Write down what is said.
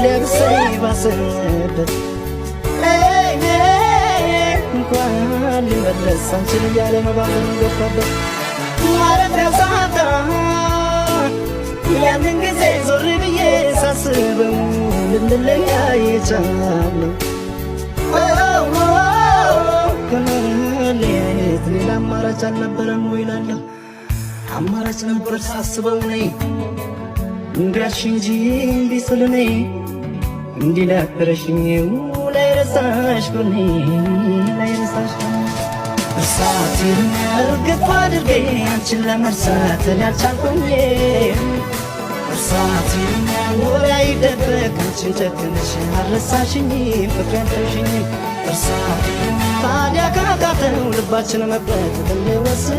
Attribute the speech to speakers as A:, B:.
A: ሊያብሰኝ ባሰበት እንኳን ሊመለስ አንቺን እያለ መባዘኑ ገፋበት። ማረፊያው ሳጣ ያንን ጊዜ ዞር ብዬ ሳስበው ልንለያይ የቻልነው ከመለየት ሌላ አማራጭ አልነበረም ወይ እላለሁ። አማራጭ ነበር ሳስበው እኔ እንዲያልሽ እንጂ እንዲህ ስል እኔ እንዲህ ነበረሽኝ ላይረሳሽ ጎኔ ላይረሳሽ። እርሳት እርግፍ አድርጌ አንቺን ለመርሳት እኔ አልቻልኩኝ። እርሳት ወሬ አይደበቅ አንቺን ጨክነሽ አልረሳሽኝም ፍቅሬ አልተውሽኝም። እርሳት ታዲያ ካቃተው ልባችን መቁረጥ እንወስን።